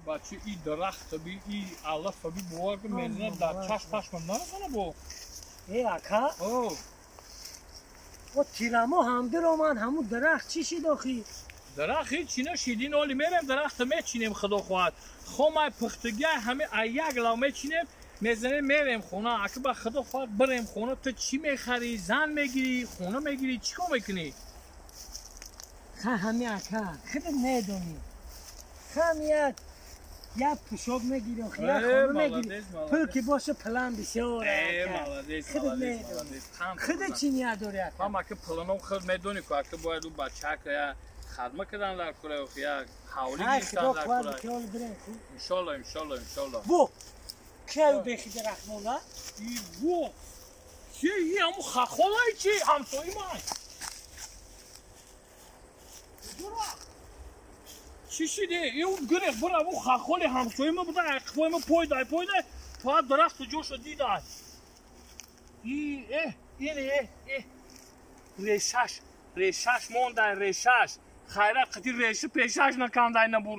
Бача, и дарахта би, и алафа би, бовар кун, мезана дар чашм, пашмам нарасана бо. Э, ака, о тирамо ҳамдир омад, ҳамун дарахт чӣ шид охи? Дарахт ҳеч чи нашид. Ин оли мерем, дарахта мечинем, худо хоҳад, хомай пухтагиай ҳами а як лав мечинем, мезанем, мерем хона. Ака, ба худо хоҳад, бирем хона. Ту чӣ мехарӣ? Зан мегирӣ, хона мегирӣ, чӣ кор мекунӣ? Ха, ҳами, ака, худат медонӣ, хам як пӯшок мегирӣ, охи, як хона мегирӣ. Пул ки боша, план бисёр. Худат чӣ ният дорӣ, ака? Ҳам, ака, планом худ медонӣ ку, ака, бояд ӯ бачака я хадма кардан дар кура, я ҳавлӣ гирифтан дар кура. Иншолло, иншолло, иншолло. Бо кияю бехи дарахтмона? Во, чи и ҳаму хахолай, чи ҳамсои ман чӣ шиде? Ю гирех бира, ӯ хахоли ҳамсои ма буда, қифои ма пойдай пойдай то дарахту ҷоша дидай. И э ин э э решаш, решаш мондай, решаш. Хайрат, қати реша пешаш накандай набур.